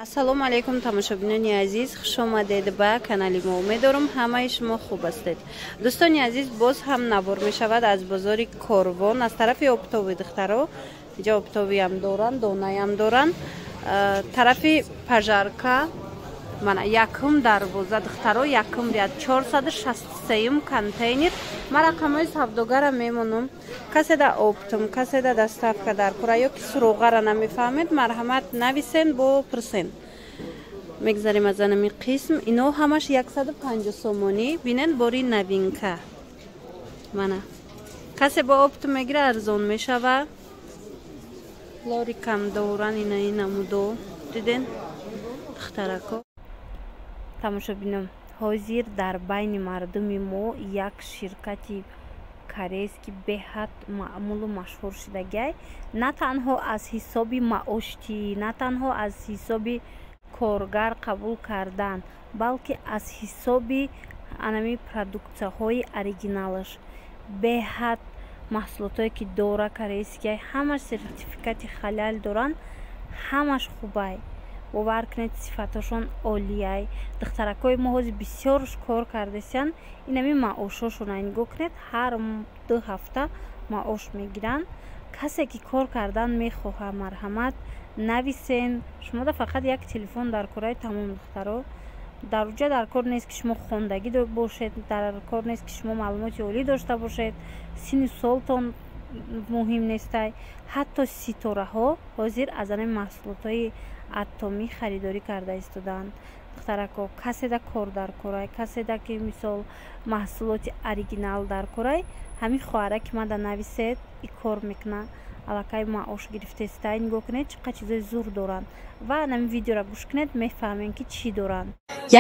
Ассалому алайкум, тамошобинони азиз, хуш омадед ба канали мо. Умедорам, ҳамаи шумо хуб ҳастед. Дӯстони азиз, боз ҳам навор мешавад аз бозори Корвон, аз тарафи оптовый. Духтаро, инҷа оптовый ам доранд, донаям доранд. Тарафи пожарка, мана, якум дарвоза, духтаро, якум ряд, 463-ум контейнер. Ман рақамҳои савдогара мемонам. Каседа оптом, каседа доставка дар кора ё ки суроғара намефаҳмед, марҳамат, нависен, бо пурсен. Мегзарем аз анами қисм. Ино ҳамаш 150 сомонӣ. Бинен, бори новинка. Мана, касе бо оптом мегира, арзон мешава. Лорикам доран, инаи намудо, диден, духтарако. Тамошобинон, ҳозир дар байни мардуми мо як ширкати корейский беҳад маъмулу машҳур шудагиай. На танҳо аз ҳисоби маоштӣ, на танҳо аз ҳисоби коргар қабул кардан, балки аз ҳисоби анами продуксияҳои оригиналаш. Беҳад маҳсулотое ки дора, корейский, ҳамаш сертификати халал доранд, ҳамаш хубай. Бовар кунед, сифатошон олияй. Духтаракҳои мо ҳозир бисёрш кор кардесиянд. Инами маошошона нигоҳ кунед, ҳар 2 ҳафта маош мегиранд. Касе ки кор кардан мехоҳад, марҳамат, нависен. Шумода фақат як телефон дар кораи, тамом. Духтаро, дар уҷа дар кор нест, ки шумо хондагӣ бошед, дар кор нест, ки шумо маълумоти олӣ дошта бошед, синну солтон муҳим нестай. Ҳатто ситораҳо ҳозир аз ҳамин маҳсулотҳои Атомӣ харидорӣ карда истодаанд. Духтарако, каседа кор дар корай, каседа ки, мисол, маҳсулоти оригинал дар корай, ҳамин хоҳара ки мада нависед, и кор мекуна, аллакай маош гирифтестай. Нигоҳ кунед, чӣ қадр чизои зур доранд, ва ҳамин видеоро гӯш кунед, мефаҳмем, ки чӣ доранд.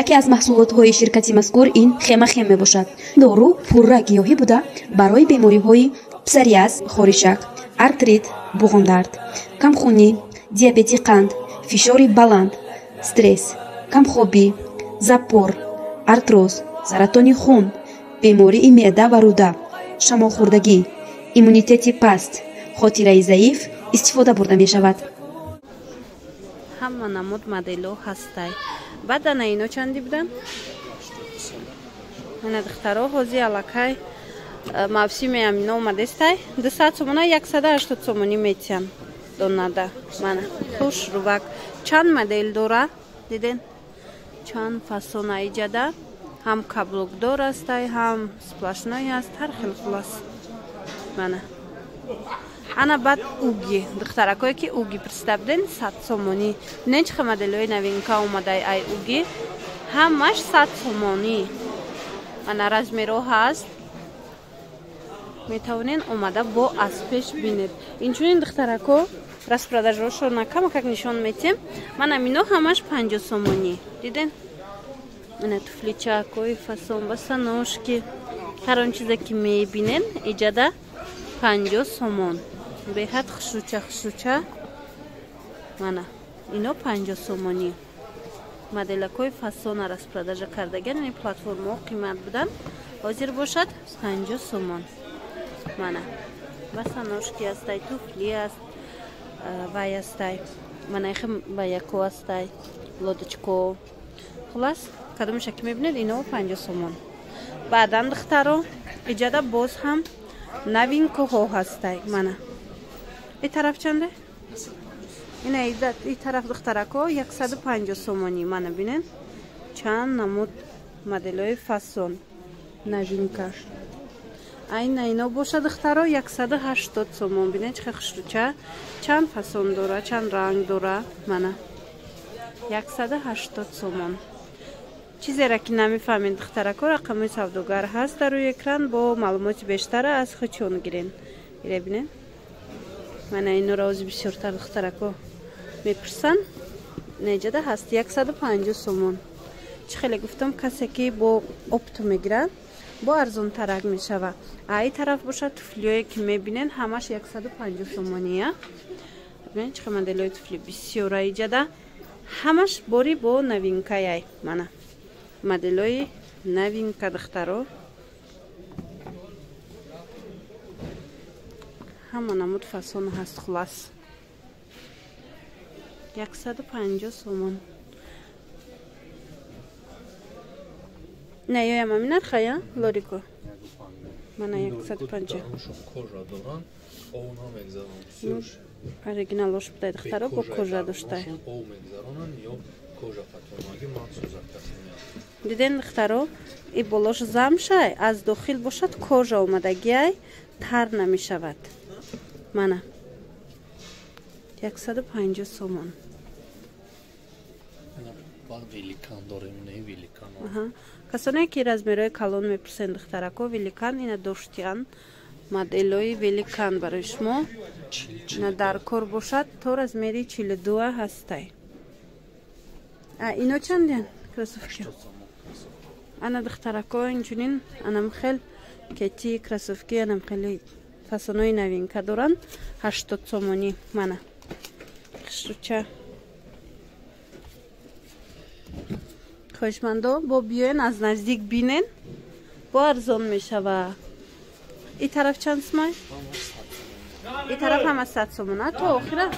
Яке аз маҳсулотҳои ширкати мазкур ин Хемахем мебошад. Дору пурра гиёҳӣ буда, барои бемориҳои псориаз, хоришак, артрит, буғумдард, камхунӣ, диабети қанд, фишори баланд, стресс, камхобӣ, запор, артроз, саратони хун, бемории меъда ва рӯда, шамолхӯрдагӣ, иммунитети паст, хотираи заиф истифода бурда мешавад. Ҳама намуд моделҳо ҳастай. Баъд ана ино чанди буданд? Ана, духтаро, ҳозир аллакай мавсими амино омадестай. 200 сомона, 180 сомонӣ метиҳам донада. Мана, хуш рувак, чанд модел дора, диден, чанд фасона. Иҷада ҳам каблукдор астай, ҳам сплошной аст, ҳар хел. Хулас, мана, ана баъд уги. Духтаракое ки уги пурсида буден, 100 сомонӣ. Бинен, чӣ моделҳои новинка омадай ай уги, ҳамаш 100 сомонӣ. Ана, размерҳо ҳаст, метавонен омада бо аз пеш бинед. Инчунин, духтарако, распродажҳошона камакак нишон метиҳем. Мана, мино ҳамаш 50 сомонӣ, диден. Ана, туфличакҳои фасон, босоножки, ҳар он чизе ки мебинен, иҷада 50 сомон. Беҳад хушрӯча, хушрӯча. Мана, ино 50 сомонӣ. Моделакҳои фасона распродажа кардагиан. Ини платформаҳо қимат буданд, ҳозир бошад 50 сомон. Мана, босоножки ҳастай, туфли аст, вай ҳастай, мана, ихи ваяко ҳастай, лодочко. Хулас, кадомеша ки мебинед, ино 50 сомон. Баъдан, духтаро, иҷада боз ҳам новинкаҳо ҳастай. Мана, и тараф чанде? Ина, и тараф, духтарако, 150 сомонӣ. Мана, бинед, чанд намуд моделҳои фасон, новинка. Айна ино боша, духтаро, 180 сомон. Бинед, чӣ хушрӯча, чанд фасон дора, чанд ранг дора. Мана, 180 сомон. Чизеро ки намефаҳмед, духтарако, рақамҳои савдогар ҳаст дар рӯи экран, бо маълумоти бештара аз худшон гирен. Ире бинед. Мана, инора ози бисёртар духтарако мепурсанд. Неҷада ҳаст 150 сомон. Чӣ хеле гуфтам, касе ки бо оптом мегирад, бо арзонтарак мешавад. А и тараф бошад, туфлиое ки мебинен, ҳамаш 150 сомония. Бинед, чӣ моделҳои туфли бисёра иҷада, ҳамаш бори бо новинкаяй. Мана, моделҳои новинка, духтаро, ҳама намуд фасон ҳаст. Хулас. 150 сомон. Не, ёям ами нарха, я? Лорико. Мана 150. Кожа доран, ов намегзаронанд. Оригиналош будай, духтаро, бо кожа доштай. Ов мегзаронанд ё кожа қатонаги махсус закасмия. Диден, духтаро, и болош замшай, аз дохил бошад кожа омадагиай, тар намешавад. Мана. 150 сомон. Великан дорем, не великан. Аҳа. Касоне ки размерҳои калон мепурсен, духтарако, великан ина доштиян. Моделҳои великан барои шумо. Ина дар кор бошад то размери 42 ҳастай. А ино чандян кроссовки? Ана, духтарако, инчунин анам хел кети кроссовки, анам хели фасонои новинка доранд, 80 сомонӣ. Мана. Хушруча. Хоҳишмандо, бо биёен аз наздик бинен, бо арзон мешава. И тараф чанд сумай? И тараф ҳама 100 сомон, а то охира?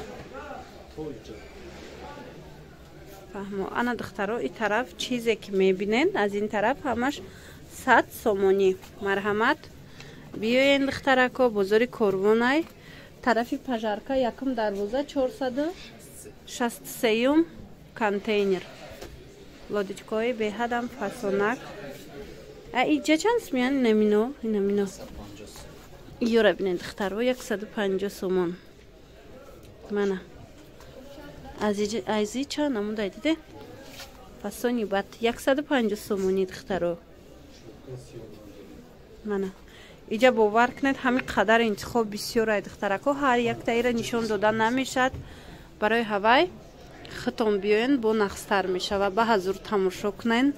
Фаҳмо. Ана, духтаро, и тараф чизе ки мебинен, аз ин тараф ҳамаш 100 сомонӣ. Марҳамат, биёен, духтарако, бозори Корвонай, тарафи Пожарка, якум дарвоза, 463-юм контейнер. Лодочкаҳои беҳадам фасонак. А иҷа чанд сумиян? Инамино, инамино. Ёра бинед, духтаро, 150 сомон. Мана. Аз и чанд намудай, диде? Фасони бад 150 сомони, духтаро. Мана. Иҷа бовар кунед, ҳамин қадар интихоб бисёр ай, духтарако, ҳар яктаира нишон дода намешад. Барои ҳавай хитон биёен, бо нақстар мешава, ба ҳазур тамошо кунен,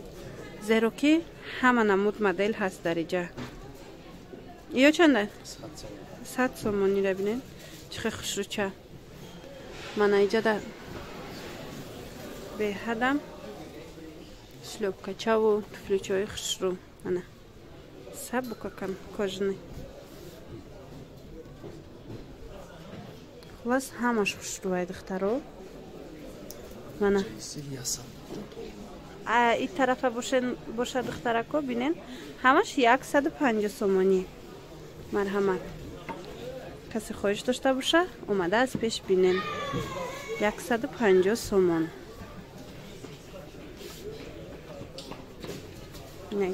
зеро ки ҳама намуд модел ҳаст дар иҷа. Ё чанда? 100 сомонира бинед, чӣ хел хушрӯча. Мана иҷада беҳадам шлёпкачаву туфличаҳои хушрӯ. Мана сабукакам кожаный. Хулас ҳамаш хушрӯай, духтаро. Мана. А и тарафа боша, духтарако, бинен, ҳамаш 150 сомонӣ. Марҳамат. Касе хоҳиш дошта боша, омада аз пеш бинен. 150 сомон.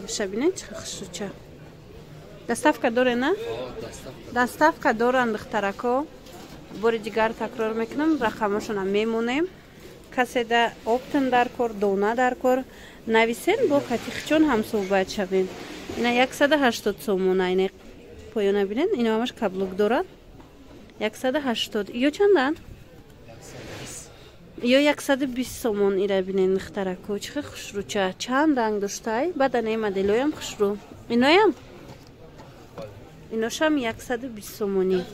Иша бинен, чӣ хушрӯча. Доставка доре, на? Доставка доранд, духтарако. Бори дигар такрор мекунам, рақамошона мемонем. Касе да оптен дар кор, дона дар кор, нависен, бо катихчон ҳамсӯҳбат шавем. Ина 180 сомона, ина поёна бинен, ина ҳамаш каблук дорад. 180. Ё чанданд? Ё 120 сомон. Ира бинен, духтарако, чӣ хел хушрӯча, чанд ранг доштай. Баъд анаи моделоям хушрӯ. Иноям? Иношам 120 сомонӣ.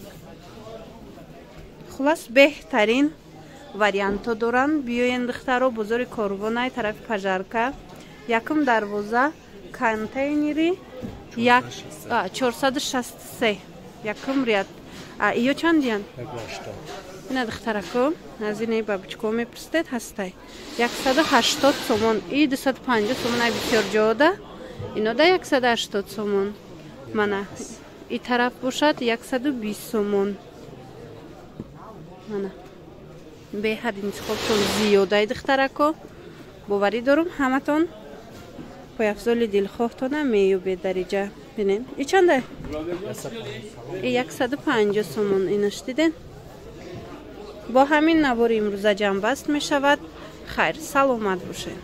Хулас беҳтарин вариантҳо доранд. Биёен, духтаро, бозори Корвонай, тарафи Пожарка, якум дарвоза, контейнери 463, якум ряд. А ё чандиян? Ина, духтарако, аз инаи бабочко мепурсидед, ҳастай 180 сомон. И 250 сомон ай бисёр ҷода, инода 180 сомон. Мана и тараф бошад 120 сомон. Мана беҳад интихобтон зиёдай, духтарако. Боварӣ дорум, ҳаматон пойафзоли дилхоҳтона меёбед дар иҷа. Бинед, и чанда? И 150 сомон. Инаш диден. Бо ҳамин навори имрӯза ҷамъбаст мешавад. Хайр, саломат бошед.